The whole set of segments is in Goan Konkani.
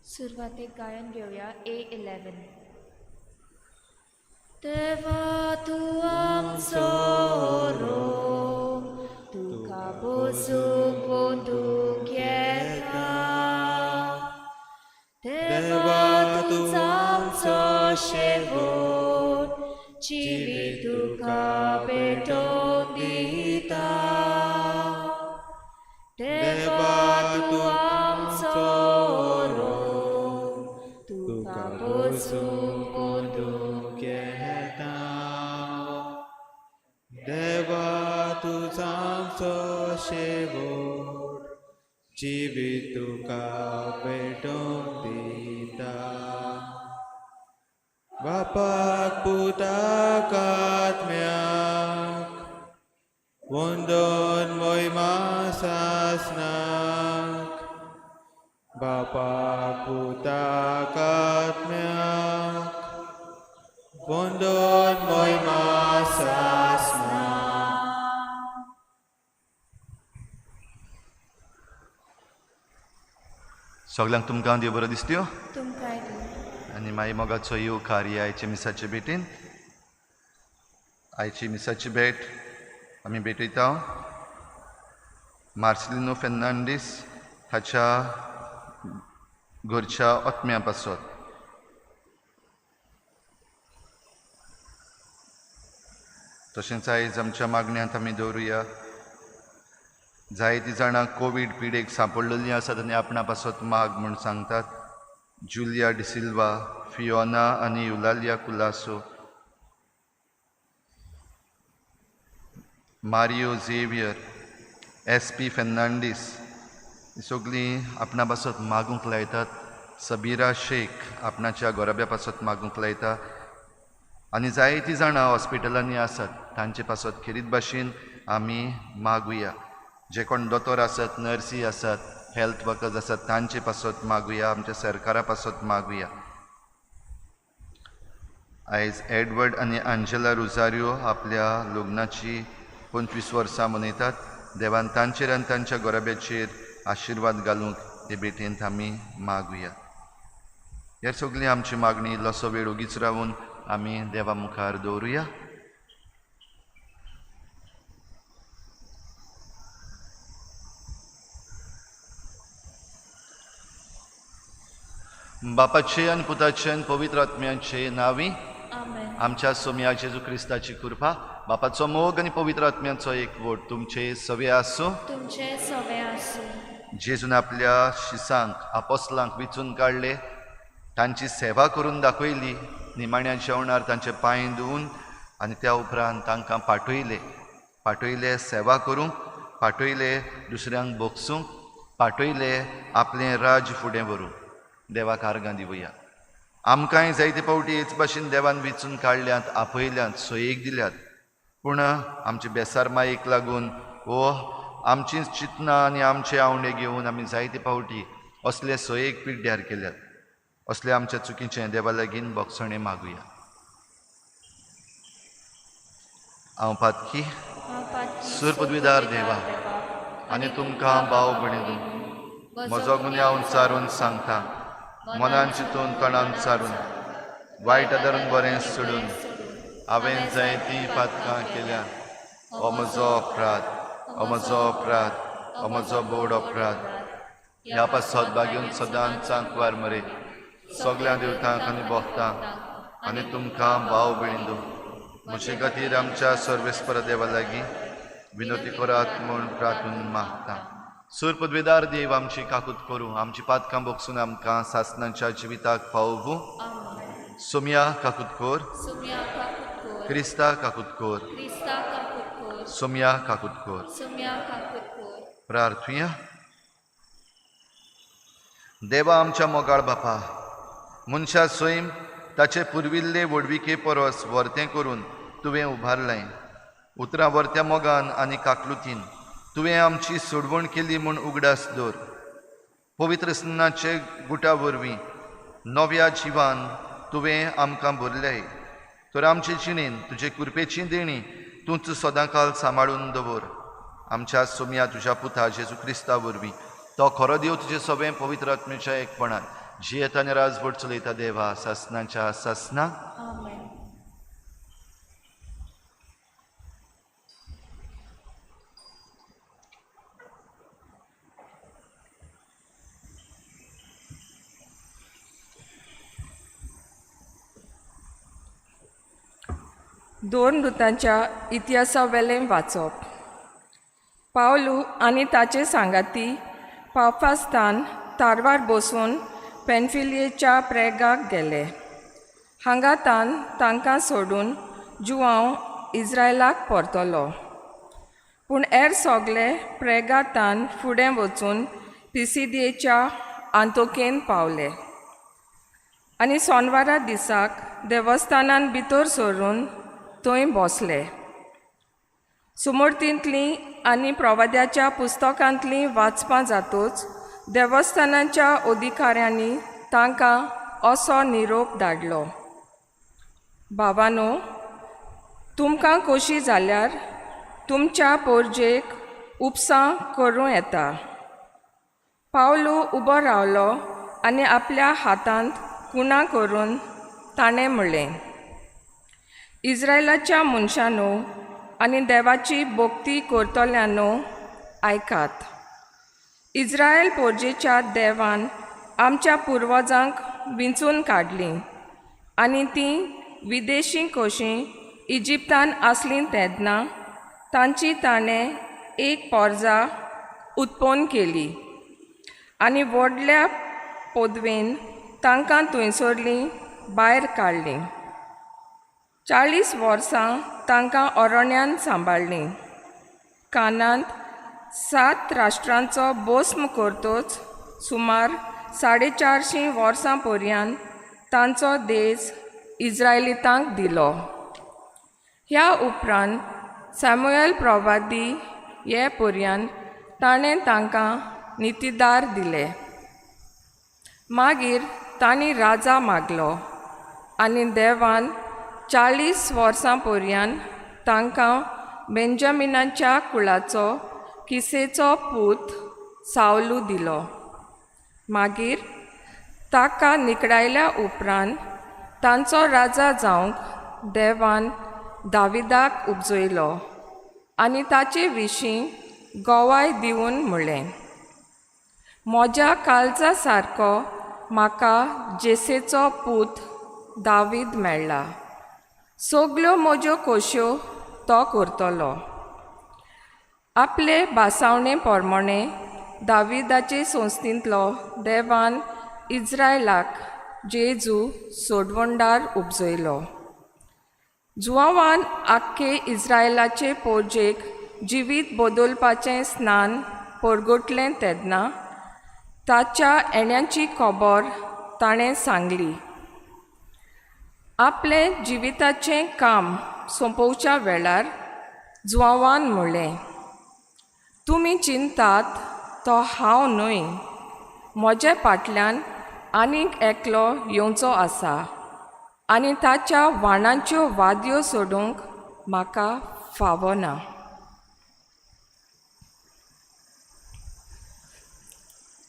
सुरवातेक गायन घेवया A11. देवा तूं आमचो रोम, तुका बसूंक पोंदूंक येता. देवा तूं आमचो शेवट, जिवीत तुका भेटोवन दिता. देवा तूं आमचो रोम, तुका बसूंक पोंदूंक येता. देवा तूं आमचो शेवट, जिवीत तुका भेटोवन दिता. बापाक पुताक आत्म्याक वंदन मोहिमा सासनाक. बापाक पुताक आत्म्याक वंदन मोहिमा सासनाक. सगल्यांक तुमकां देव बरो दिसत्यो तुमकांय दी. आनी मागीर मोगाचो येवकार ह्या आयच्या मिसाचे भेटीन. आयची मिसाची भेट आमी भेटयता मार्सेलिनो फेर्नांडीस हाच्या घरच्या आत्म्या पासत. तशेंच आयज आमच्या मागण्यांत आमी दवरुया जायतीं जाणां कोवीड पिडेक सांपडलेलीं आसात आनी आपणा पासत माग म्हूण सांगतात. जुलिया डिसिल्वा, फियोना आनी Eulalia Colaco, Mario Xavier, S P Fernandes सगळीं आपणा पासत मागूंक लायतात. सबीरा शेख आपणाच्या गोराब्या पासत मागूंक लायता. आनी जायतीं जाणां हॉस्पिटलांनी आसात तांचे पासत खेरीत भाशेन आमी मागुया. जे कोण दोतोर आसात, नर्सी आसात, हेल्थ वर्कर्स आसात तांचे पासत मागुया, आमच्या सरकारा पासत मागुया. आयज एडवर्ड आनी आंजेला रोजारियो आपल्या लग्नाची 25 वर्सां मनयतात. देवान तांचेर आनी तांच्या गोराब्याचेर आशिर्वाद घालूंक हे भेटेंत आमी मागुया. हे सगळी आमची मागणी इल्लोसो वेळ ओगीच रावून आमी देवा मुखार दवरुया. बापाचे आनी पुताचे आनी पवित्र आत्म्याचे नांवी आमच्या सोम्या जेजू क्रिस्ताची कृपा, बापाचो मोग आनी पवित्र आत्म्याचो एकवट तुमचे सवे आसूं. तुमचे सवे आसूं. जेजून आपल्या शिसांक आपोसलांक विचून काडले, तांची सेवा करून दाखयली, निमाण्या जेवणार तांचे पांय धुवन आनी त्या उपरांत तांकां पाठयले. पाठयले सेवा करूंक, पाठयले दुसऱ्यांक भोगसूंक, पाठयले आपलें राज्य फुडें व्हरूंक. देवाक आर्गां दिवया. आमकांय जायते फावटी हेच भाशेन देवान विचून काडल्यात, आपयल्यात, सोयेक दिल्यात, पूण आमचे बेसारमायेक लागून वो आमचीं चिंतनां आनी आमचे आवंडे घेवन आमी जायते फावटी असले सोयेक पिड्ड्यार केल्यात. असले आमच्या चुकीचें देवा लागीं भोगसणें मागुया. हांव पातकी सुरपदवीदार देवा आनी तुमकां भाव भयणीं म्हजो गुन्यांव सारून सांगता, मनान चिंतून तोंडान सारून वायट आदारून बरें सोडून हांवें जायतीं पातकां केल्या. हो म्हजो अपराध, हो म्हजो अपराध, हो म्हजो बोड अपराध. ह्या पासत बागेवन सदांच आंकवार मरे सगळ्या देवतांक आनी भक्तांक आनी तुमकां भाव भयणीं म्हजे खातीर आमच्या सर्वेस्पर देवा लागीं विनवती करात म्हूण प्रार्थून मागता. सुरपदवेदार देव आमची काकूत करूं, आमची पातकां भोगसून आमकां सासनाच्या जिविताक पावोवूं. सोम्या काकूत कर, क्रिस्ता काकूत कर, सोम्या काकूत कर. प्रार्थुया. देवा आमच्या मोगाळ बापा, मनशा सैम ताचे पुर्विल्ले व्हडविके परस वर्तें करून तुवें उबारलें. उतरां वर्त्या मोगान आनी काकलुतीन तुवें आमची सोडवण केली म्हूण उगडास दवर. पवित्र स्नानाचे गुटा वरवीं नव्या जिवान तुवें आमकां भरलें, तर आमचे जिणेन तुजे कृपेची देणी तूंच सदांकाल सांबाळून दवर. आमच्या सोम्या तुज्या पुता जेजू क्रिस्ता वरवीं, तो खरो देव तुजे सगळें पवित्र आत्म्याच्या एकपणान जियेता आनी राजवट चलयता देवा सासनाच्या सासना. आमेन. दोन दुतांच्या इतिहासावेलें वाचप. पावलू आनी ताचे सांगाती पाफास्तान तारवार बसून पेनफिलियेच्या प्रेगाक गेले. हांगा तान तांकां सोडून जुआंव इस्रायलाक परतलो. पूण हेर सोगले प्रेगातान फुडें वचून पिसिदियेच्या आंतोकेन पावले आनी सोनवारा दिसाक देवस्थानान भितर सरून थंय बसले. सुमूर्तींतलीं आनी प्रवाद्याच्या पुस्तकांतलीं वाचपां जातूच देवस्थानाच्या अधिकाऱ्यांनी तांकां असो निरोप धाडलो, भावानो, तुमकां खोशी जाल्यार तुमच्या पोरजेक उपसां करूं येता. पावलू उबो रावलो आनी आपल्या हातांत कुणा करून ताणें म्हणलें, इस्रायलाच्या मनशांनो आनी देवाची भक्ती करतल्यांनो, आयकात. इस्रायल पोरजेच्या देवान आमच्या पुर्वजांक विंचून काडलीं आनी तीं विदेशी कशीं इजिप्तान आसलीं तेन्ना तांची ताणें एक पोरजा उत्पन्न केली आनी व्हडल्या पदवेन तांकां थंयसरलीं भायर काडलीं. 40 वर्सां तांकां अरण्यान सांबाळ्ळीं. कानांत 7 राष्ट्रांचो भस्म करतोच सुमार 450 वर्सां पर्यंत तांचो देश इस्रायलितांक दिलो. ह्या उपरांत सॅमुएल प्रवादी हे पर्यंत ताणें तांकां नितीदार दिले. मागीर तांणी राजा मागलो आनी देवान 40 वर्सां पर्यंत तांकां बेंजामिनाच्या कुळाचो किसेचो पूत सावलू दिलो. मागीर ताका निकडायल्या उपरांत तांचो राजा जावंक देवान दाविदाक उपजयलो आनी ताचे विशीं गवाय दिवन म्हणलें, म्हज्या काळजा सारको म्हाका जेसेचो पूत दावीद मेळ्ळा, सगल्यो म्हज्यो खोश्यो तो करतलो. आपले भासावणे प्रमाणे दाविदाचे संस्थेंतलो देवान इस्रायलाक जेजू सोडवणदार उपजयलो. जुआवान आख्खे इस्रायलाचे पोरजेक जिवीत बदलपाचें स्नान परगटलें तेन्ना ताच्या येण्याची खबर ताणें सांगली. आपलें जिविताचें काम सोंपोवच्या वेळार जुआवान म्हणलें, तुमी चिंतात तो हांव न्हय, म्हजे फाटल्यान आनीक एकलो येवचो आसा आनी ताच्या वाणाच्यो वादयो सोडूंक म्हाका फावना.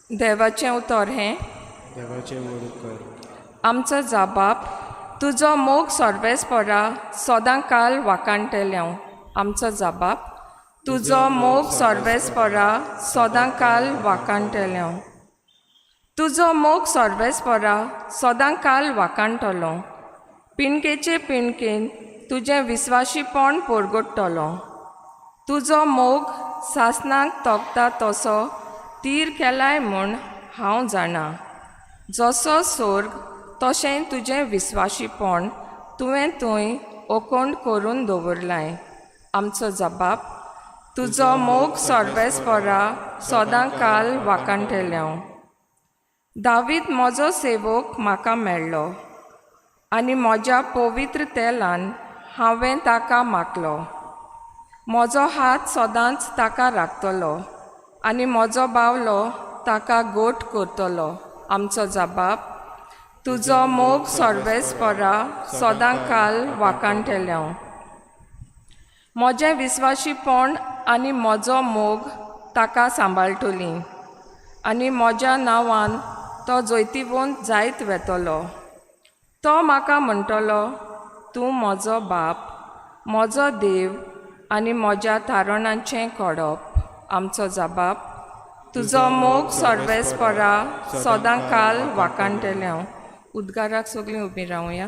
देवाचें उतर हें. देवाचें व्हड कर. आमचो जाबाप तुजो मोग सर्वेस्परा सदां काल वाखाणटलें. आमचो जाबाप तुजो मोग सर्वेस्परा सदां काल वाखाणटलें. तुजो मोग सर्वेस्परा सदां काल वाखाणटलो. पिणकेचे पिणकेन तुजें विस्वाशीपण परगट्टलो. तुजो मोग सासणाक तोखता तसो तीर केलाय म्हूण हांव जाणा. जसो सोर्ग तशें तुजें विस्वाशीपण तुवें थंय ओकोंड करून दवरलाय. आमचो जबाब तुजो मोग सर्वेस्परा सदां काल वाखाणटलें. दावीद म्हजो सेवक म्हाका मेळ्ळो आनी म्हज्या पवित्र तेलान हांवें ताका मागलो. म्हजो हात सदांच ताका राखतलो आनी म्हजो बावलो ताका गोट करतलो. आमचो जबाब तुजो मोग सर्वेस्परा सदां काल वाखाणटलें. म्हजें विस्वाशीपण आनी म्हजो मोग ताका सांबाळटली आनी म्हज्या नांवान तो जैतिवंत जायत वेतलो. तो म्हाका म्हणटलो, तूं म्हजो बाप, म्हजो देव आनी म्हज्या तारणाचें कडप. आमचो जबाब, तुजो मोग सर्वेस्परा सदां काल वाखाणटलें. उद्गाराक सगळीं उबीं रावया.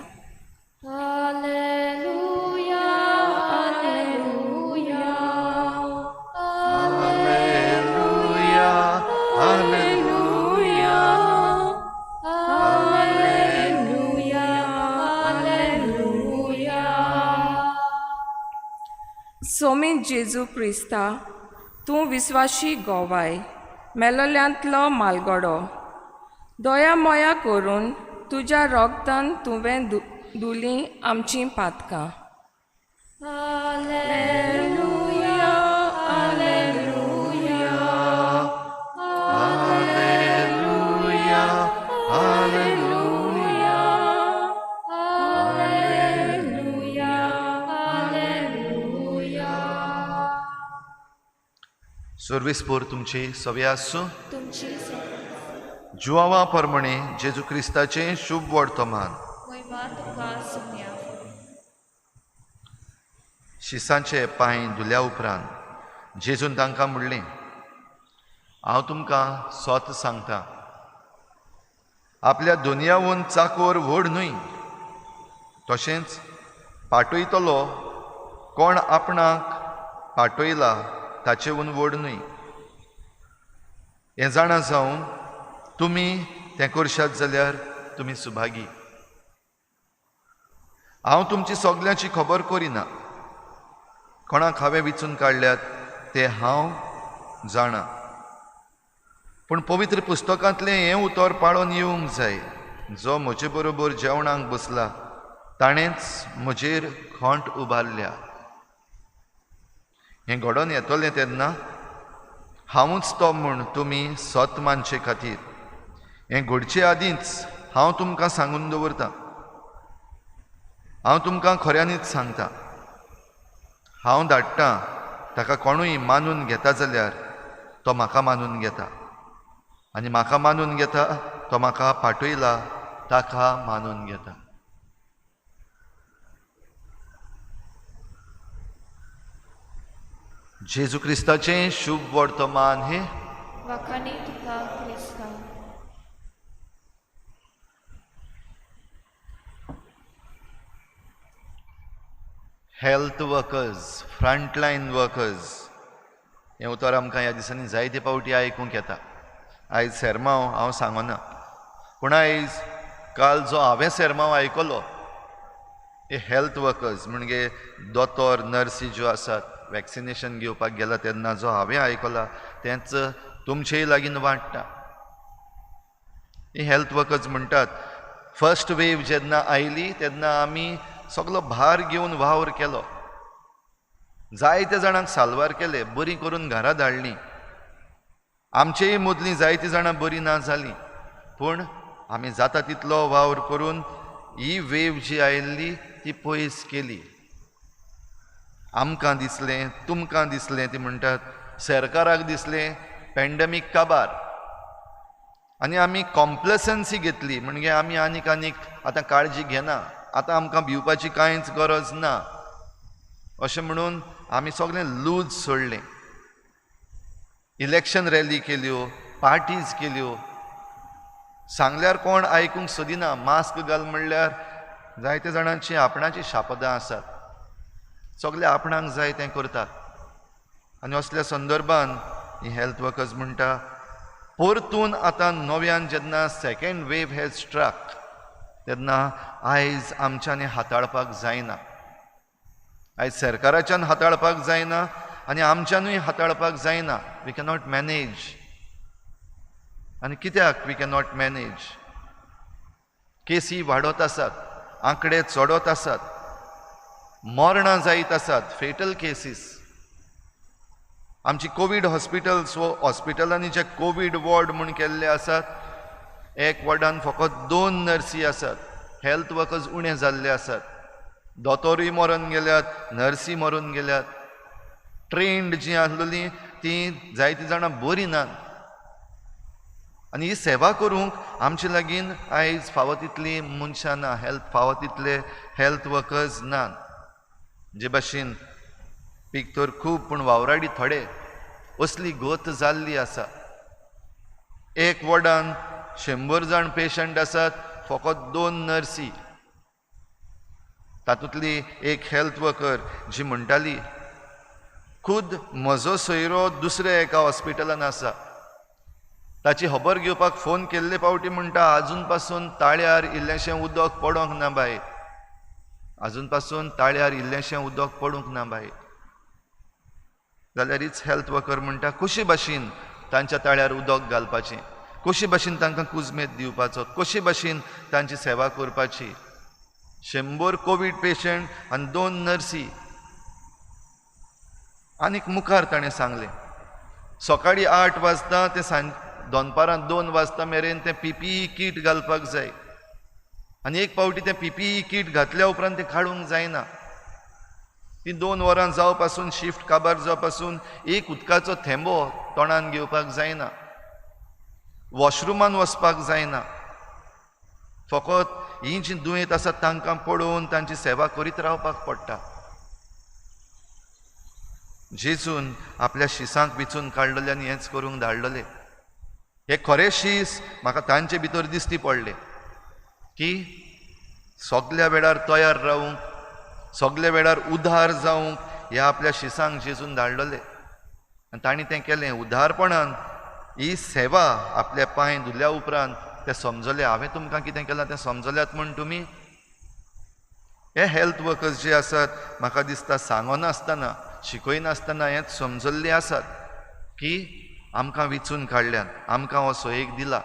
Alleluia, Alleluia, Alleluia, Alleluia, Alleluia, Alleluia. Somi जेजू क्रिस्ता, तूं विस्वाशी गोवाय, मेलोल्यांतलो मालगडो, दया मोया करून तुज्या रोगतान तुवें धुलीं आमचीं पातकां. Alleluia, Alleluia, Alleluia, Alleluia, Alleluia, Alleluia. सर्वेस्पोर तुमची सवे आसूं. तुमची जुआवा परमणे जेजू क्रिस्ताचें शुभ वर्तमान. महिमा तुका सुन्या. शिसांचे पांय धुल्या उपरांत जेजून तांकां म्हणलें, हांव तुमकां सोत सांगता, आपल्या दुनियावून चाकोर व्हड न्हय, तशेंच पाटयतलो कोण आपणाक पाटयला ताचेवून व्हड न्हय. हें जाणा जावन तुमी तें करशात जाल्यार तुमी सुभागी. हांव तुमची सगल्यांची खबर करिना, कोणाक हांवें विचून काडल्यात ते हांव जाणा, पूण पवित्र पुस्तकांतलें हें उतर पाळोन येवंक जाय, जो म्हजे बरोबर जेवणाक बसला ताणेंच म्हजेर खोंट उबारल्या. हें घडोवन येतलें तेन्ना हांवूच तो म्हूण तुमी सत मानचे खातीर हें घडचे आदींच हांव तुमकां सांगून दवरतां. हांव तुमकां खऱ्यांनीच सांगता, हांव धाडटां ताका कोणूय मानून घेता जाल्यार तो म्हाका मानून घेता, आनी म्हाका मानून घेता तो म्हाका पाटयला ताका मानून घेता. जेजू क्रिस्ताचें शुभ वर्तमान हें. वाखाणी तुका क्रिस्ता. हेल्थ वर्कर्स, फ्रंटलायन वर्कर्स हें उतर आमकां ह्या दिसांनी जायते फावटी आयकूंक येता. आयज सेरमांव हांव सांगना, पूण आयज काल जो हांवें सेरमांव आयकलो, हे हेल्थ वर्कर्स म्हणजे दोतोर नर्सी ज्यो आसात वॅक्सिनेशन घेवपाक गेला तेन्ना जो हांवें आयकला तेंच तुमचेय लागीं वाडटा. ही हेल्थ वर्कर्स म्हणटात, फर्स्ट वेव जेन्ना आयली तेन्ना आमी सगलो भार घेवन वावर केलो, जायत्या जाणांक साल्वार केले, बरी करून घरा धाडली. आमचेय मदलीं जायतीं जाणां बरीं ना जालीं, पूण आमी जाता तितलो वावर करून ही वेव जी आयिल्ली ती पयस केली. आमकां दिसलें, तुमकां दिसलें, ती म्हणटात सरकाराक दिसलें पॅन्डेमीक काबार, आनी आमी कॉम्प्लेसन्सी घेतली, म्हणजे आमी आनीक आनीक आतां काळजी घेना, आतां आमकां भिवपाची कांयच गरज ना अशें म्हणून आमी सगळें लूज सोडलें. इलेक्शन रॅली केल्यो, पार्टीज केल्यो, सांगल्यार कोण आयकूंक सोदिना. मास्क घाल म्हणल्यार जायते जाणांची आपणाची शापदां आसात, सगळे आपणाक जाय तें करतात. आनी असल्या संदर्भान ही हेल्थ वर्कर्स म्हणटा, परतून आतां नव्यान जेन्ना सेकेंड वेव हॅज स्ट्रक तेन्ना आयज आमच्यांनी हाताळपाक जायना, आयज सरकाराच्यान हाताळपाक जायना आनी आमच्यानूय हाताळपाक जायना. We cannot manage. आनी कित्याक we cannot manage? केसी वाडत आसात, आंकडे चडत आसात, मरणां जायत आसात, फेटल केसीस. आमची कोवीड हॉस्पिटल्स वो हॉस्पिटलांनी जे कोवीड वॉर्ड म्हूण केल्ले आसात, एक वॉर्डान फकत 2 नर्सी आसात, हेल्थ वर्कर्स उणें जाल्ले आसात, दोतोरूय मरून गेल्यात, नर्सी मरून गेल्यात, ट्रेंड जीं आसलेलीं तीं जायतीं जाणां बरीं नात. आनी ही सेवा करूंक आमचे लागीं आयज फावो तितली मनशां ना, हेल्थ फावो तितले हेल्थ वर्कर्स ना. जे भाशेन पीक तर खूब पूण वावराडी थोडे, असली गत जाल्ली आसा. एक वॉर्डान 100 जाण पेशंट आसात, फकत 2 नर्सी, तातूंतली एक हेल्थ वर्कर जी म्हणटाली खुद म्हजो सोयरो दुसऱ्या एका हॉस्पिटलान आसा, ताची खबर घेवपाक फोन केल्ले फावटी म्हणटा आजून पासून ताळ्यार इल्लेंशें उदक पडोंक ना बाय, आजून पासून ताळ्यार इल्लेंशें उदक पडूंक ना बाय. जाल्यारीच हेल्थ वर्कर म्हणटा कशे भाशेन तांच्या ताळ्यार उदक घालपाचें, कशे भाशेन तांकां कुजमेत दिवपाचो, कशे भाशेन तांची सेवा करपाची. 100 कोवीड पेशंट आनी 2 नर्सी. आनीक मुखार ताणें सांगलें सकाळीं 8 वाजता ते सांज दनपारां 2 वाजता मेरेन तें पीपीई कीट घालपाक जाय आनी एक फावटी तें पीपीई कीट घातल्या उपरांत तें काडूंक जायना. ती 2 वरां जावं पासून शिफ्ट काबार जावं पासून एक उदकाचो थेंबो तोंडान घेवपाक जायना, वॉशरुमान वचपाक जायना. फकत ही जी दुयेंत आसा तांकां पळोवन तांची सेवा करीत रावपाक पडटा. जेजून आपल्या शिसांक विचून काडलेले आनी हेंच करूंक धाडलेले. हे खरे शीस म्हाका तांचे भितर दिसती पडले की सगल्या वेळार तयार रावूंक, सगल्या वेळार उदार जावंक ह्या आपल्या शिसांक जेजून धाडलेले आनी तांणी तें केलें उदारपणान. ही सेवा आपल्या पांय धुल्या उपरांत ते समजले हांवें तुमकां कितें केलां तें समजल्यात म्हूण तुमी. हे हेल्थ वर्कर्स जे आसात म्हाका दिसता सांगनासतना शिकयनासतना हेंच समजल्ले आसात की आमकां विचून काडल्यात, आमकां हो सोयेक दिला.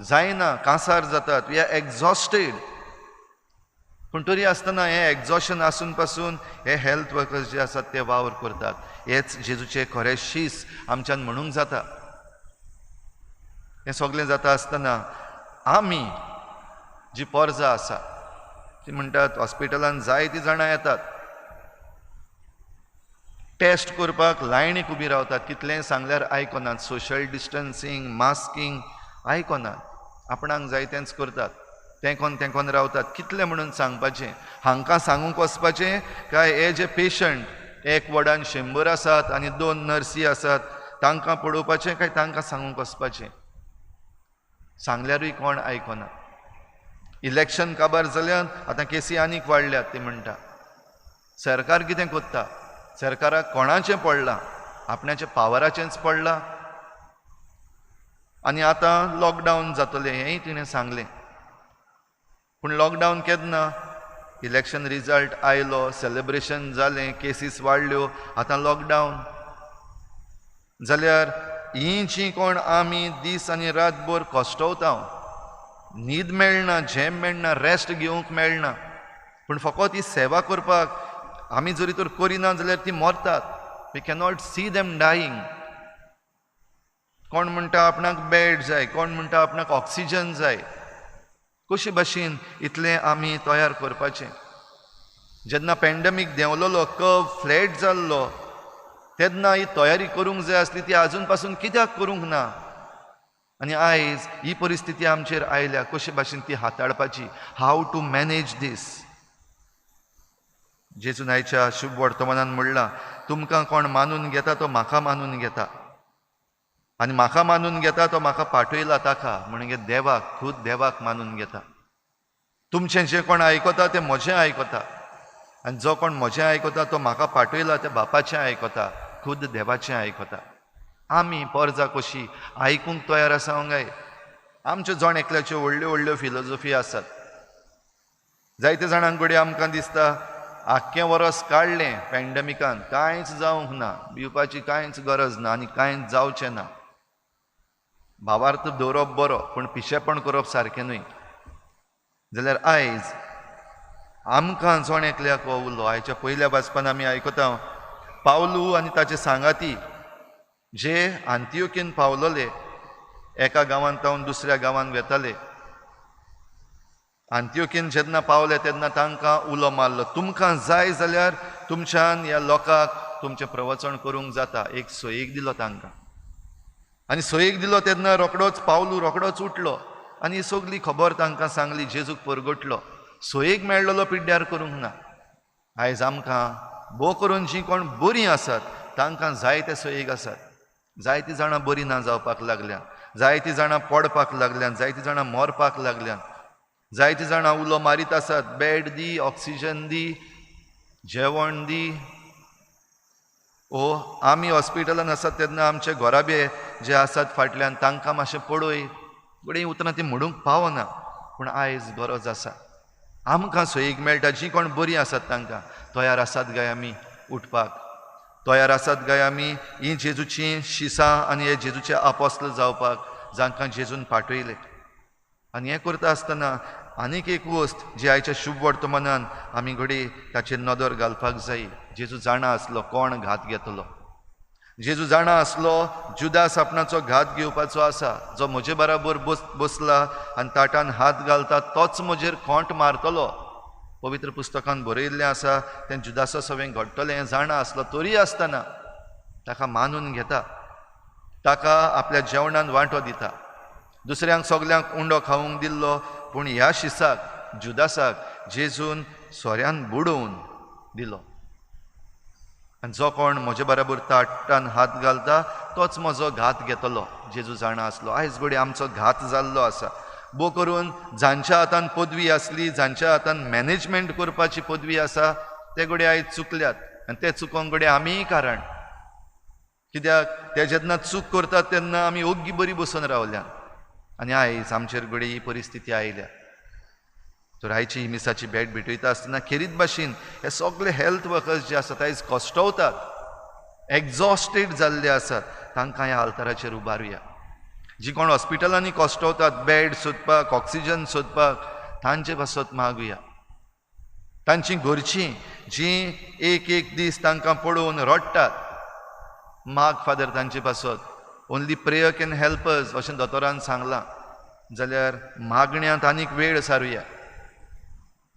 जायना कांसार जातात, we are exhausted, पूण तरी आसतना हें एक्झॉशन आसून पासून हे हेल्थ वर्कर्स जे आसात ते वावर करतात. हेच जेजूचे खरे शीस आमच्यान म्हणूंक जाता. हें सगळें जाता आसतना आमी जी पोरजा आसा ती म्हणटात हॉस्पिटलान जायतीं जाणां येतात टेस्ट करपाक, लायनीक उबी रावतात, कितलेंय सांगल्यार आयकनात, सोशल डिस्टन्सींग मास्कींग आयकनात, आपणाक जाय तेंच करतात, तेंकोन तेंकोन रावतात. कितलें म्हणून सांगपाचें, हांकां सांगूंक वचपाचें काय हे जे पेशंट एक वॉर्डान 100 आसात आनी 2 नर्सी आसात तांकां पळोवपाचें काय तांकां सांगूंक वचपाचें? सांगल्यारूय कोण आयकना. इलेक्शन काबार जाल्यान आतां केसी आनीक वाडल्यात. ती म्हणटा सरकार कितें करता, सरकाराक कोणाचें पडलां, आपणाचें पावराचेंच पडलां. आनी आतां लॉकडावन जातलें हेंय तिणें सांगलें, पूण लॉकडावन केन्ना? इलेक्शन रिजल्ट आयलो, सेलिब्रेशन जालें, केसीस वाडल्यो, आतां लॉकडावन जाल्यार ही जी कोण आमी दीस आनी रातभर कश्टवता, न्हीद मेळना, झेम मेळना, रेस्ट घेवंक मेळना, पूण फकत ही सेवा करपाक आमी जरी तर करिना जाल्यार ती मरतात. We cannot see them dying. कोण म्हणटा आपणाक बेड जाय, कोण म्हणटा आपणाक ऑक्सिजन जाय. कशे भाशेन इतलें आमी तयार करपाचें? जेन्ना पॅन्डेमीक देंवलोलो, कर्व फ्लॅट जाल्लो, तेन्ना ही तयारी करूंक जाय आसली, ती आजून पासून कित्याक करूंक ना? आनी आयज ही परिस्थिती आमचेर आयल्या, कशे भाशेन ती हाताळपाची, how to manage दीस. जेजून आयच्या शुभ वर्तमानान म्हणलां, तुमकां कोण मानून घेता तो म्हाका मानून घेता, आनी म्हाका मानून घेता तो म्हाका पाठयला ताका, म्हणजे देवाक, खूद देवाक मानून घेता. तुमचें जें कोण आयकता तें म्हजें आयकता, आनी जो कोण म्हजें आयकता तो म्हाका पाठयला त्या बापाचें आयकता, खुद देवाचें आयकता. आमी पोरजा कशी आयकूंक तयार आसा काय? आमच्यो जण एकल्याच्यो व्हडल्यो व्हडल्यो फिलोजोफी आसात. जायते जाणांक घडये आमकां दिसता आख्खें वरस काडलें पॅन्डेमिकान, कांयच जावंक ना, भिवपाची कांयच गरज ना आनी कांयच जावचें ना. भावार्थ दवरप बरो, पूण पिशेपण करप सारकें न्हय. जाल्यार आयज आमकां जण एकल्याक हो उलो आयच्या पयल्या वाचपान आमी आयकता, पावलू आनी ताचे सांगाती जे आंतियोकीन पावलोले, एका गांवांत तावन दुसऱ्या गांवांत वेताले. आंतियोकीन जेन्ना पावले तेन्ना तांकां उलो मारलो, तुमकां जाय जाल्यार तुमच्यान ह्या लोकांक तुमचें प्रवचन करूंक जाता. एक सोयीक दिलो तांकां. आनी सोयेक दिलो तेन्ना रोकडोच पावलू रोकडोच उठलो आनी ही सगली खबर तांकां सांगली. जेजूक परगटलो. सोयेक मेळ्ळलो पिड्ड्यार करूंक ना. आयज आमकां भोव करून जीं कोण बरीं आसात तांकां जायते सोयेक आसात. जायतीं जाणां बरीं ना जावपाक लागल्यात, जायतीं जाणां पडपाक लागल्यात, जायतीं जाणां मरपाक लागल्यात, जायतीं जाणां उलो मारीत आसात, बेड दी, ऑक्सिजन दी, जेवण दी. ओ आमी हॉस्पिटलान आसात तेन्ना आमचे घराबे जे आसात फाटल्यान तांकां मातशें पळय. घडये उतरां ती म्हणूंक पावना, पूण आयज गरज आसा. आमकां सोयीक मेळटा. जीं कोण बरीं आसात तांकां तयार आसात काय आमी उठपाक? तयार आसात काय आमी हीं जेजूचीं शिसां आनी हे जेजूचे आपोस्ल जावपाक जांकां जेजून पाठयले? आनी हें करता आसतना आनीक एक वस्त जी आयच्या शुभ वर्तमानान आमी घडये ताचेर नदर घालपाक जाय. जेजू जाणा आसलो कोण घात घेतलो. जेजू जाणा आसलो जुदास आपणाचो घात घेवपाचो आसा. जो म्हजे बराबर बसला आनी ताटान हात घालता तोच म्हजेर खोंट मारतलो. पवित्र पुस्तकान बरयिल्लें आसा तें जुदासा सवें घडटलें हें जाणा आसलो. तरी आसतना ताका मानून घेता, ताका आपल्या जेवणान वांटो दिता. दुसऱ्यांक सगल्यांक उंडो खावंक दिल्लो, पूण ह्या शिसाक जुदासाक जेजून सोऱ्यान बुडोवन दिलो. आनी जो कोण म्हजे बराबर ताटान हात घालता तोच म्हजो घात घेतलो. जेजू जाणा आसलो. आयज घडये आमचो घात जाल्लो आसा. भोव करून जांच्या हातान पदवी आसली, जांच्या हातान मॅनेजमेंट करपाची पदवी आसा, ते घडये आयज चुकल्यात. आनी ते चुकोंक घडये आमीय कारण. कित्याक ते जेन्ना चूक करतात तेन्ना आमी ओग्गी बरी बसून रावल्यात आनी आयज आमचेर घडये ही परिस्थिती आयल्या. तर आयची ही मिसाची भेट भेटयता आसतना खेरीत भाशेन हे सगळे हेल्थ वर्कर्स जे आसात आयज कश्टवतात, एग्झॉस्टेड जाल्ले आसात, तांकां ह्या आल्ताराचेर उबारुया. जी कोण हॉस्पिटलांनी कश्टवतात बेड सोदपाक, ऑक्सिजन सोदपाक, तांचे पासत मागुया. तांची घरचीं जीं एक एक दीस तांकां पळोवन रडटात, माग फादर तांचे पासत. Only prayer can help us अशें दोतोरान सांगलां. जाल्यार मागण्यांत आनीक वेळ सारुया.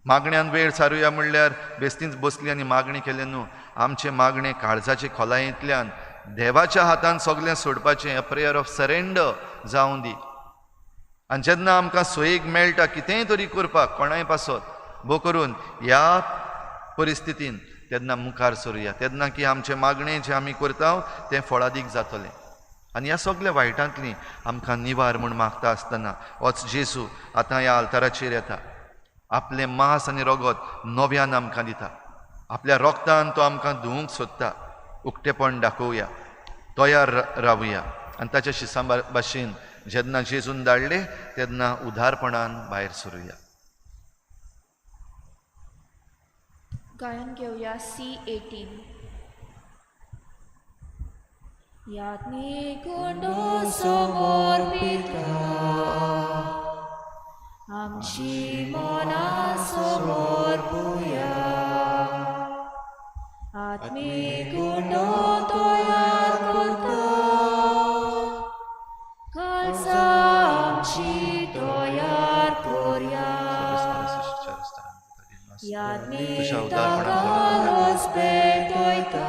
मागण्यांत वेळ सारुया म्हणल्यार बेस्तींच बसली आनी मागणी केलें न्हू. आमचें मागणें काळजाचे खोलायेंतल्यान देवाच्या हातान सगळें सोडपाचें, अ प्रेयर ऑफ सरेंडर जावं दी. आनी जेन्ना आमकां सोयीक मेळटा कितेंय तरी करपाक कोणाय पासत, भोव करून ह्या परिस्थितीन, तेन्ना मुखार सरुया. तेन्ना की आमचें मागणें जें आमी करता तें फळादीक जातलें. आनी ह्या सगल्या वायटांतली आमकां निवार म्हूण मागता आसतना होच जेजू आतां ह्या आल्ताराचेर येता. आपलें मांस आनी रगत नव्यान आमकां दिता. आपल्या रोगतान तो आमकां धुवूंक सोदता. उक्तेपण दाखोवया, तयार रावया आनी ताच्या शिसां भाशेन जेन्ना जेजून धाडले तेन्ना उदारपणान भायर सरुया. गायन घेवया C18. यातनी कुंडो समोर पिता, आमची मना समोर पुया. आत्मी कुंडो तयार करता, खालसा आमची तयार करया. यातनी ताकालोच पेटयता,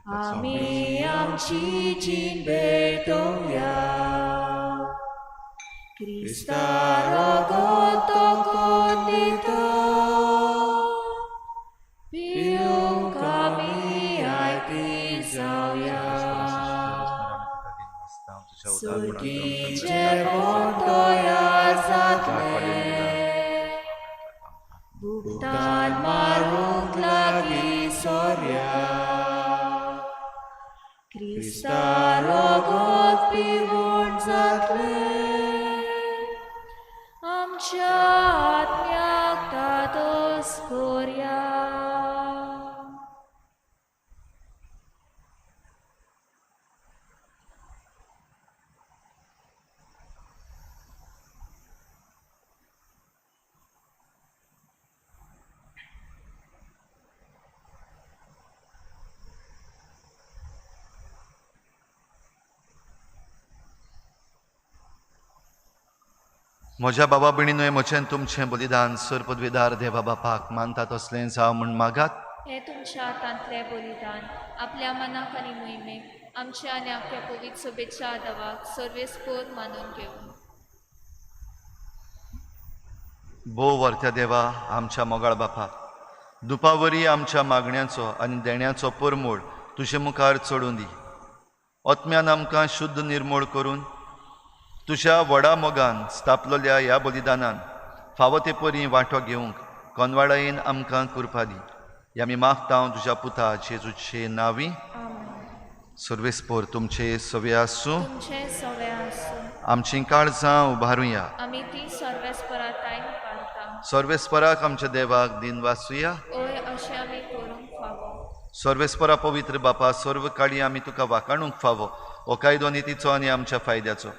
आमी आमची जीण भेटोवया. क्रिस्ता रगत दिता, पिवंक आमी आयती जावया. सुर्गी जेवण तयार जातलें, भुगतान मारूंक लागीं सोरया. क्रिस्ता रगत पिवून जातलें, आमच्या आत्म्याक तातोस करया. म्हज्या बाबा भयणीनूय म्हजें तुमचें बलिदान सर पदवीदार देवा बापाक मानता तसलें जावं म्हूण मागात. हें तुमच्या हातांतलें बलिदान आपल्या मनाक आनी मोहिमेक आमच्या आनी आख्या पवित्र सभेच्या आदावाक सर्वेस्पोर मानून घेवं. भोव वर्त्या देवा आमच्या मोगाळ बापा, दुपावरी आमच्या मागण्याचो आनी देण्याचो परमोळ तुजे मुखार चडूं दी. आत्म्यान आमकां शुद्ध निर्मोळ करून तुज्या व्हडा मोगान स्थापलेल्या ह्या बलिदानान फावो ते परी वांटो घेवंक कोनवाडायेन आमकां कृपा दी. ह्या आमी मागता तुज्या पुता जेजूचे नांवी. सर्वेस्पोर तुमचे सवे आसूं. तुमचें सवे आसूं. आमचीं काळजां उबारुया. आमी ती सर्वेस्परा ताय उबारता. सर्वेस्पराक आमच्या देवाक दिन वाचुया. ओय अशें आमी करूंक फावो. सर्वेस्परा पवित्र बापा, सर्व काळी आमी तुका वाकाणूंक फावो हो कायदो नितीचो आनी आमच्या फायद्याचो.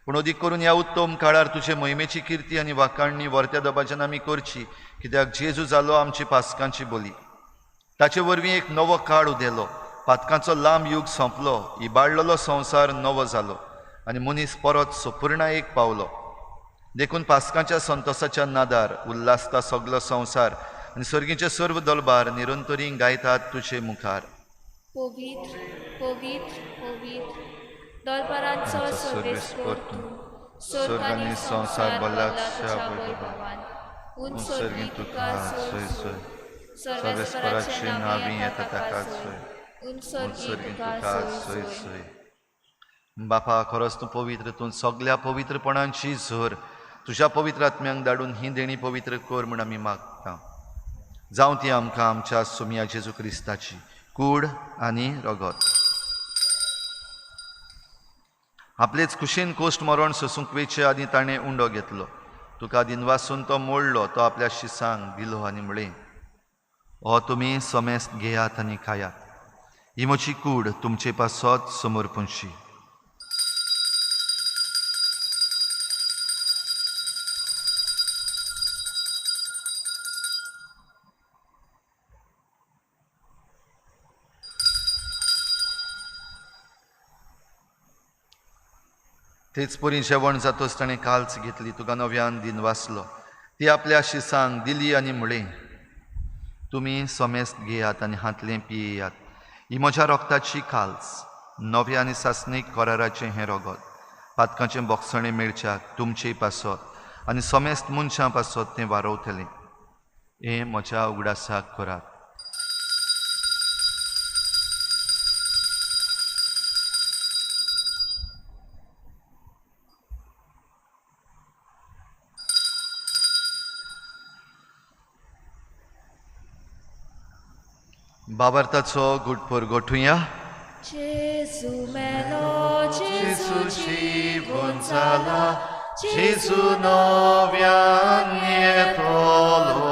पूण अदीक करून ह्या उत्तम काळार तुजे मोहिमेची किर्ती आनी वाकाणणी वर्त्या दबाज्यान आमी करची, कित्याक जेजू जालो आमची पासकांची बोली. ताचे वरवीं एक नवो काळ उदेलो, पातकांचो लांब युग सोंपलो, इबाडलेलो संवसार नवो जालो आनी मनीस परत सपूर्णायेक पावलो. देखून पासकांच्या संतोसाच्या नादार उल्हासता सगलो संवसार आनी सर्गीचे सर्व दलबार निरंतरी गायतात तुजे मुखार. पवित्र पवित्र पवित्र दलबारांचो सर्वेस्पोर तूं, स्वर्ग आनी संवसार भरला तुज्या वैभवान. उंच सर्गी तुका सोय सोय, सर्वेस्पराचे नांवी येता ताका सोय, उंच सर्गी तुका सोय सोय. बापा, खरोच तूं पवित्र, तूं सगल्या पवित्रपणांची झर. तुज्या पवित्र आत्म्यांक धाडून ही देणी पवित्र कर म्हूण आमी मागता. जावं ती आमकां आमच्या सोमया जेजू क्रिस्ताची कूड आनी रगत. आपलेच खुशीन कोश्ट मरण सोसूंक वेचे आनी ताणें उंडो घेतलो. तुका दिनवासून तो मोडलो, तो आपल्या शिसांक दिलो आनी म्हळें, हो तुमी समेस्त घेयात आनी खायात, ही म्हजी कूड तुमचे पासत समर्पणशी. तेच परी जेवण जातच ताणें काल्च घेतली, तुका नव्यान दिन वाचलो, ती आपल्या शिसांक दिली आनी म्हळें, तुमी समेस्त घेयात आनी हांतलें पियेयात, ही म्हज्या रोगताची काल्च, नव्या आनी सासणीक कराराचें हें रोगत, पातकांचें बोगसणें मेळच्याक तुमचे पासत आनी समेस्त मनशां पासत तें वारोवतलें. हें म्हज्या उगडासाक करात. बाबार्थाचो गुटपोर गोठुया. जेजू मेलो, जेजू जिवन जाला, जेजू नव्यान येतलो.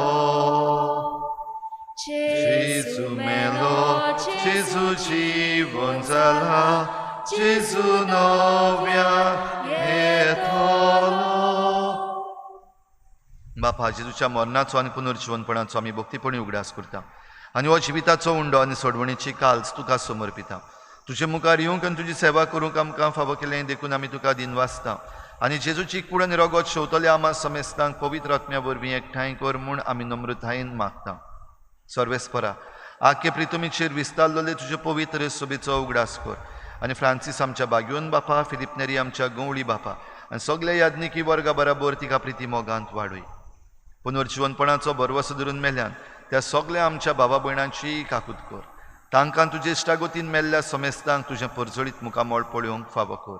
जेजू मेलो, जेजू जिवन जाला, जेजू नव्यान येतलो. बापा, जेजूच्या मरणाचो आनी पुनर्जिवनपणाचो आमी भक्तीपणी उगडास करता आनी हो जिविताचो उंडो आनी सोडवणीची काल्च तुका समर्पिता. तुजे मुखार येवंक आनी तुजी सेवा करूंक आमकां फावो केलें देखून आमी तुका दिनवासता आनी जेजूची कूड आनी रगत शेवतले आमा समेस्तांक पवित्र आत्म्या वरवीं एकठांय कर म्हूण आमी नम्रतायेन मागता. सर्वेस्परा, आख्खे प्रितुमीचेर विस्तारलेले तुजे पवित्र सभेचो उगडास कर आनी फ्रांसीस आमच्या बाग्योन बापा, फिलीप नेरी आमच्या गंवळी बापा आनी सगल्या याज्ञिकी वर्गा बराबर तिका प्रिती मोगांत वाडय. पुनर्जिवनपणाचो भरवसो धरून मेल्यान त्या सगल्या आमच्या बाबा भयणांची काकूत कर. तांकां तुजे इश्टागतीन मेल्ल्या समेस्तांक तुजें परजळीत मुखामळ पळोवंक फावो कर.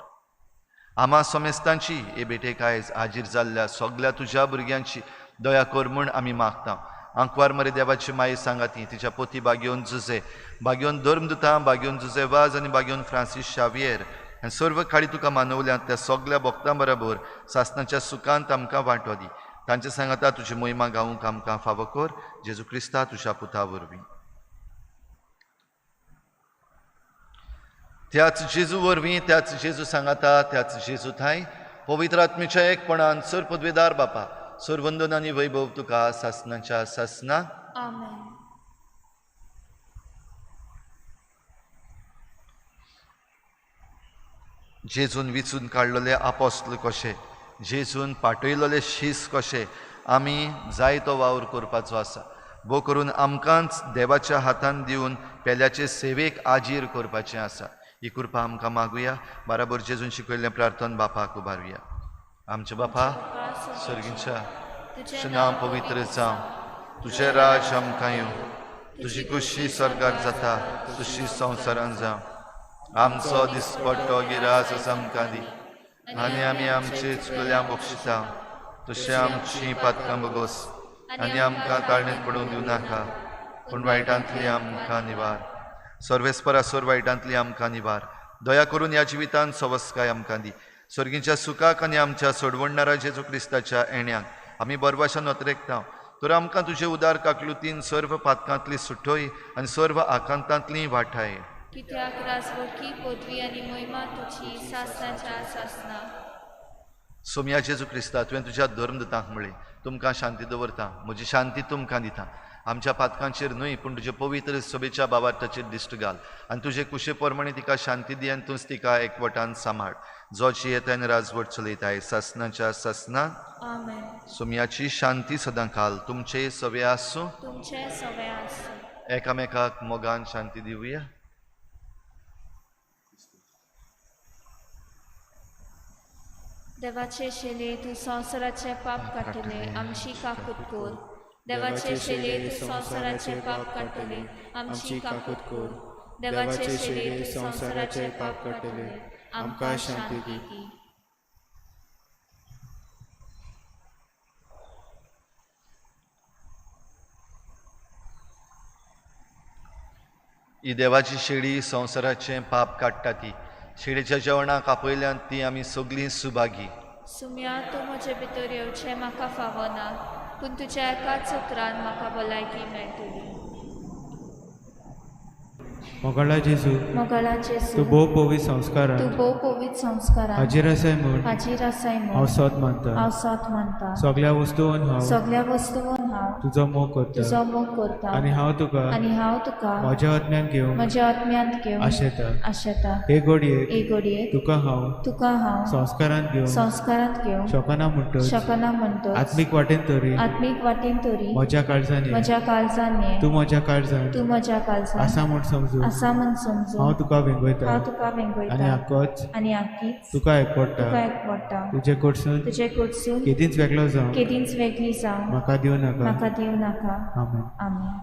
आमा समेस्तांची हे भेटेक आयज हाजीर जाल्ल्या सगल्या तुज्या भुरग्यांची दया कर म्हूण आमी मागता. आंकवार मरे देवाची माई सांगाती, तिच्या पोती बागेवन जुजे, बागेवन धर्मदुतां, बागेवन जुजे वाज आनी बागेवन फ्रांसीस शावियर आनी सर्व काळी तुका मानवल्यात त्या सगल्या भक्तां बराबर सासनाच्या सुखांत आमकां वांटो दी. तांचे सांगाता तुजी मोहिमा गावूंक आमकां फावो कर. जेजू क्रिस्ता तुज्या पुता वरवीं. त्याच जेजू वरवीं, त्याच जेजू सांगाता, त्याच जेजू थांय पवित्र आत्मेच्या एकपणान सर पदवेदार बापा, सर वंदन आनी वैभव तुका सासनाच्या सासना. आमेन. जेजून विचून काडलेले आपोस्ल कशे, जेजून पाटयलेले शीस कशे आमी जायतो वावर करपाचो आसा. भो करून आमकांच देवाच्या हातान दिवन पेल्याचे सेवेक आजीर करपाचें आसा. ही कृपा आमकां मागुया. बाराबर जेजून शिकयल्लें प्रार्थन बापाक उबारुया. आमच्या बापा सर्गींच्या, तुजें नांव पवित्र जावं, तुजें राज आमकां येवं, तुजी खुशी स्वर्गाक जाता तशी संवसारान जावं. आमचो दिसपट्टो गिरास आमकां दी आनी आमी आमचे चुकल्या बक्षिता तशें आमची पातकां बगोस आनी आमकां ताळणेंत पडूंक दिवं नाका, पूण वायटांतली आमकां निवार. सर्वेस्परा सोर वायटांतली आमकां निवार. दया करून ह्या जिवितांत सवस्काय आमकां दी. सर्गींच्या सुखाक आनी आमच्या सोडवणणारा जेजू क्रिस्ताच्या येण्याक आमी बरवाशा नोतरेकता. तर आमकां तुजे उदार काकलुतीन सर्व पातकांतली सुटोय आनी सर्व आकांतांतली वाठाय. कित्याक राजवटकी पदवी आनी महिमा तुजी सासनाच्या सासना. सोमया जेजू क्रिस्ता, तुवें तुज्या धर्मदूतांक म्हळें, तुमकां शांती दवरता, म्हजी शांती तुमकां दिता. आमच्या पातकांचेर न्हय पूण तुजे पवित्र सभेच्या बाबार्थाचेर दिश्ट घाल आनी तुजे कुशे प्रमाणे तिका शांती दी आनी तूंच तिका एकवटान सांबाळ, जो जियेता आनी राजवट चलयताय सासनाच्या सासना. आमेन. सोमयाची शांती सदां काल तुमचे सवे आसूं. तुमचे सवे आसूं. एकामेकाक मोगान शांती दिवया. देवाचे शेले तूं संवसाराचें पाप काडटले, आमची काकूत कर. देवाचे शेले तूं संवसाराचें पाप काडटले, आमची काकूत कर. देवाचे शेले तूं संवसाराचें पाप काडटले, आमकां शांती दी. ही देवाची शेळी संवसाराचें पाप काडटा ती शेळीच्या जेवणाक आपयल्यान ती आमी सगळीं सुभागी. सुम्या, तूं म्हजे भितर येवचें म्हाका फावना, पूण तुज्या एकाच उतरान म्हाका भलायकी मेळटली. मोगाळा जेजू, मोगाळा जेजू, तूं भोव पवित्र संस्कारान, तूं भोव पवित्र संस्कारान हाजीर आसाय म्हूण हाजीर आसाय म्हूण हांव सोद मानता. हांव सोद मानता. सगळ्या वस्तून हांव सगळ्या वस्तून हांव तुजो मोग करता तुजो मोग करता आनी हांव तुका आनी हांव तुका म्हज्या आत्म्यान घेवन म्हज्या आत्म्यांत घेवन आशेता. आशेता. हे घडयेक हे घडयेक तुका हांव तुका हांव संस्कारांत घेवन संस्कारांत घेवन शकना म्हणटच शकना म्हणटच आत्मीक वाटेन तरी आत्मीक वाटेन तरी म्हज्या काळजान ये. म्हज्या काळजान ये. तूं म्हज्या काळजान तूं म्हज्या काळजान आसा म्हूण समजून आसा म्हूण समजून हांव तुका वेंगयता हांव तुका वेंगयता आनी आकोच आनी आकीच तुका एकवडटा. तुका एकवडटा. तुजे कडसून तुजे कडसून केदींच वेगळो जावं केदींच वेगळी जावं म्हाका दिवं नाका. म्हाका दिवं नाका. आमेन. आमेन.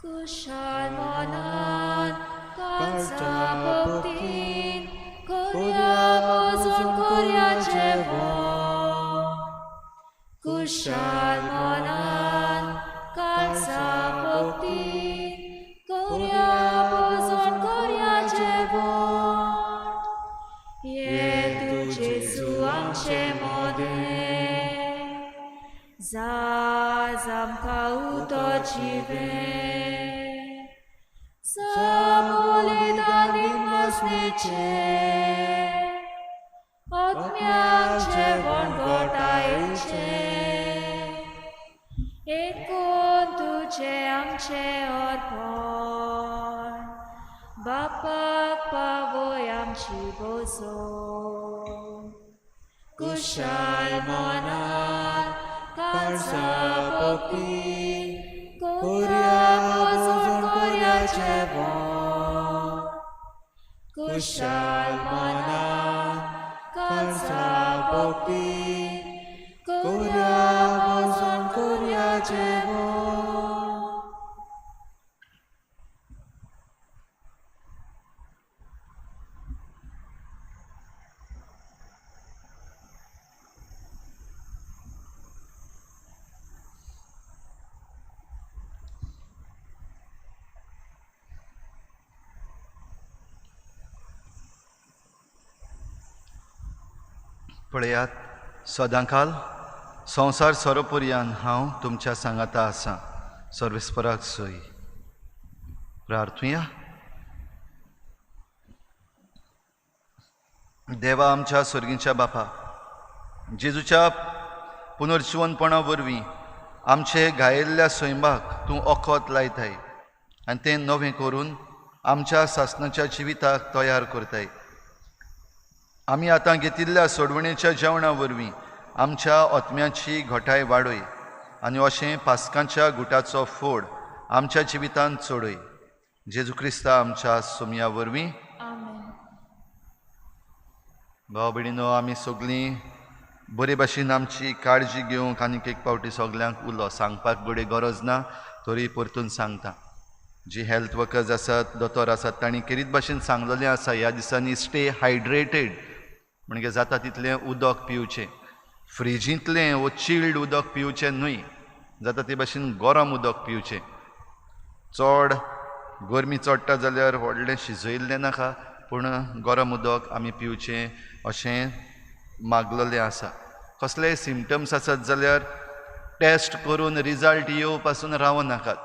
कुशाल मनान काळजा भक्तीन कोर्या मोजून कोर्या जेवण. कुशाल मनान काळजा भक्तीन कोर्या मोजून कोर्या जेवण. ये तूं जेजू आमचे मोदें, जाज आमकां उतो जिवें. आत्म्याक जेवण गोटायेचें, एकूण तुजें आमचें अर्पण, बापाक पावय आमची बोजो. कुशाल मनान काळजा भक्तीन कोर्या मोजून कोर्या जेवण. कुशाल मनान काळजा भक्तीन कोर्या मोजून कोर्या जेवण. पळयात, सदांकाल संवसार सोरोपर्यान हांव तुमच्या सांगाता आसा. सर्वेस्पराक सोय. प्रार्थुया. देवा आमच्या सर्गींच्या बापा, जेजूच्या पुनर्जिवनपणा वरवीं आमचे घायेल्ल्या सैमाक तूं ओखद लायताय आनी तें नवें करून आमच्या सासणाच्या जिविताक तयार करताय. आमी आतां घेतिल्ल्या सोडवणेच्या जेवणा वरवीं आमच्या आत्म्याची घटाय वाडय आनी अशें पास्कांच्या गुटाचो फोड आमच्या जिवितांत चडय. जेजू क्रिस्ता आमच्या सोमया वरवीं. आमेन. भाव भयणीनो, आमी सगळीं बरे भाशेन आमची काळजी घेवंक आनीक एक फावटी सगल्यांक उलो सांगपाक घडये गरज ना, तरी परतून सांगता. जी हेल्थ वर्कर्स आसात, दोतोर आसात, तांणी केरीत भाशेन सांगलेलें आसा ह्या दिसांनी स्टे हायड्रेटेड, म्हणजे जाता तितलें उदक पिवचें, फ्रिजींतलें वो चिल्ड उदक पिवचें न्हय, जाता ते भाशेन गरम उदक पिवचें. चड गरमी चडटा जाल्यार व्हडलें शिजयल्लें नाका, पूण गरम उदक आमी पिवचें अशें मागलेलें आसा. कसलेय सिमटम्स आसत जाल्यार टेस्ट करून रिजल्ट येवं पासून रावं नाकात,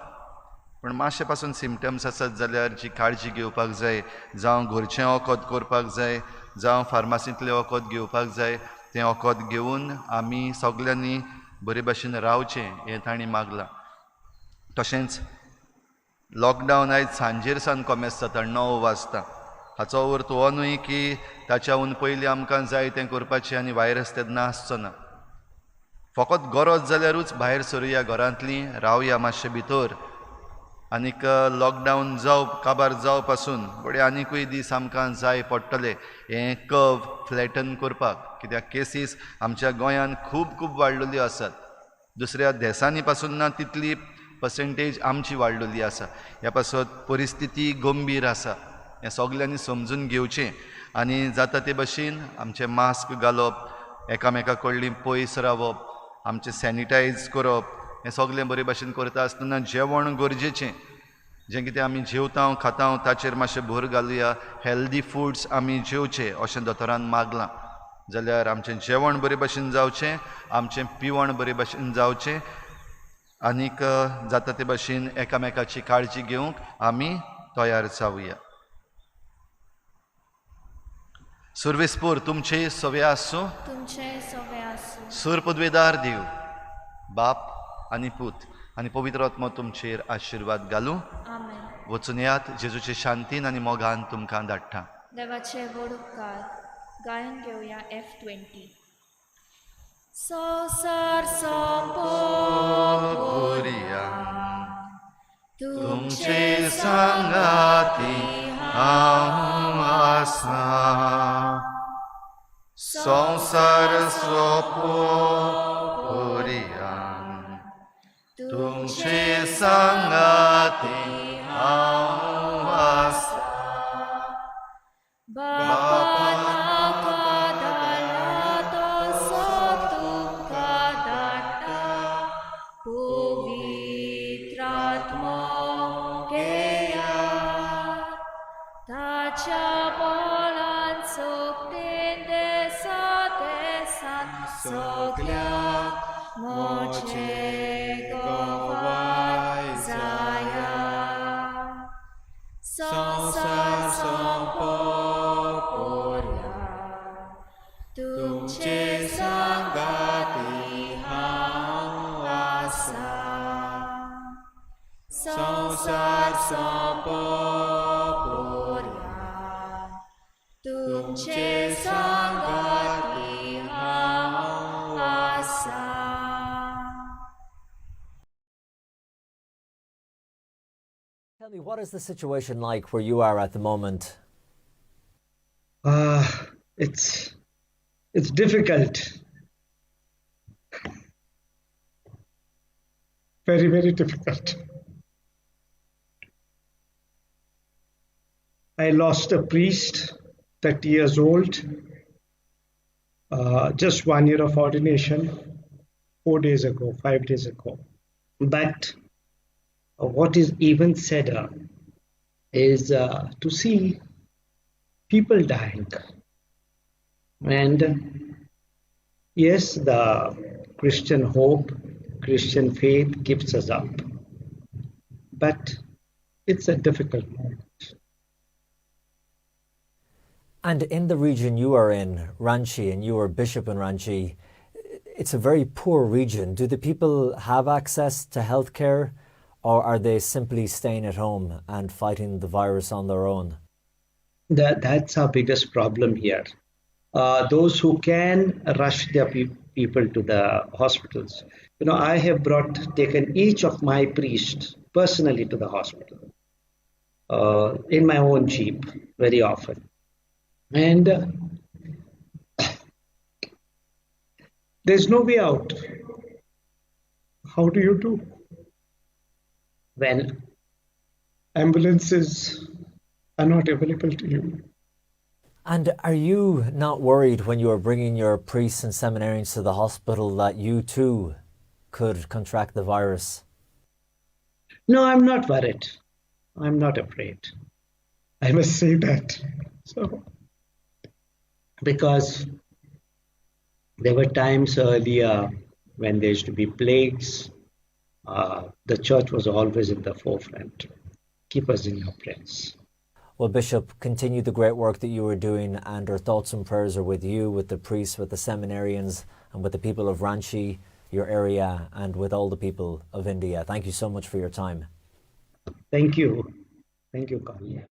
पूण मातशें पासून सिमटम्स आसत जाल्यार जी काळजी घेवपाक जाय, जावं घरचें वखद करपाक जाय, जावं फार्मासींतलें वखद घेवपाक जाय, तें वखद घेवन आमी सगल्यांनी बरे भाशेन रावचें हें तांणी मागलां. तशेंच लॉकडावन आयज सांजेर सावन कॉमेस जाता 9 वाजता. हाचो अर्थ हो न्हय की ताच्याहून पयलीं आमकां जाय तें करपाचें आनी वायरस तेन्ना आसचो ना. फकत गरज जाल्यारूच भायर सरुया, घरांतलीं रावया मातशें भितर, आनीक लॉकडावन जावप काबार जावप पासून घडये आनिकूय दीस आमकां जाय पडटले हें कर्व फ्लॅटन करपाक, कित्याक केसीस आमच्या गोंयांत खूब खूब वाडलेल्यो आसात. दुसऱ्या देसांनी पासून ना तितली पर्सेंटेज आमची वाडलेली आसा. ह्या पासत परिस्थिती गंभीर आसा, हें सगल्यांनी समजून घेवचें आनी जाता ते भशेन आमचें मास्क घालप, एकामेका कडलीं पयस रावप, आमचें सॅनिटायज करप, हें सगलें बरे भाशेन करता आसतना जेवण गरजेचें, जें कितें आमी जेवता खाता ताचेर मातशें भर घालुया, हेल्दी फुड्स आमी जेवचे अशें दोतोरान मागलां. जाल्यार आमचें जेवण बरे भाशेन जावचें, आमचें पिवण बरे भाशेन जावचें, आनीक जाता ते भाशेन एकामेकाची काळजी घेवंक आमी तयार जावया. सुर्वेस्पूर तुमचे सवे आसूं, तुमचे सवे आसूं. सूर पदवेदार देव बाप आनी पूत आनी पवित्र आत्मो तुमचेर आशिर्वाद घालूं. आमेन. वचून येयात, जेजूचे शांतीन आनी मोगान तुमकां धाडटा. देवाचे व्हड उपकार. गायन घेवया F20. संवसार सोंपोवया तुमचे सांगाती हांव आसा, संवसार सोंपोवया तुमचे सांगाती हांव आसा. बापान म्हाका धाडला तसो तुमकां धाडटा पवित्र आत्मो घेयात, ताच्या बळान सोंपतेन देसा देसान सगल्याक म्हजे गवाय जाया. संवसार सोंपोवया तुमचे सांगाती हांव आसा, संवसार सोंपोवया तुमचे सांगाती हांव आसा. Tell me, what is the situation like where you are at the moment? It's difficult. Very, very difficult. I lost a priest, 30 years old, just 1 year of ordination, 4 days ago, 5 days ago. But what is even sadder is to see people dying. And yes, the Christian hope, Christian faith keeps us up. But it's a difficult moment. And in the region you are in, Ranchi, and you are bishop in Ranchi, It's a very poor region. Do the people have access to healthcare, or are they simply staying at home and fighting the virus on their own? That's our biggest problem here. Those who can rush their people to the hospitals. You know, I have taken each of my priests personally to the hospital in my own jeep very often. And there's no way out. How do you do when ambulances are not available to you? And are you not worried when you are bringing your priests and seminarians to the hospital that you too could contract the virus? No, I'm not worried. I'm not afraid. I must say that. So, because there were times earlier when there used to be plagues, the church was always in the forefront. Keep us in your prayers. Well, Bishop, continue the great work that you are doing, and our thoughts and prayers are with you, with the priests, with the seminarians, and with the people of Ranchi, your area, and with all the people of India. Thank you so much for your time. Thank you. Thank you, Colin.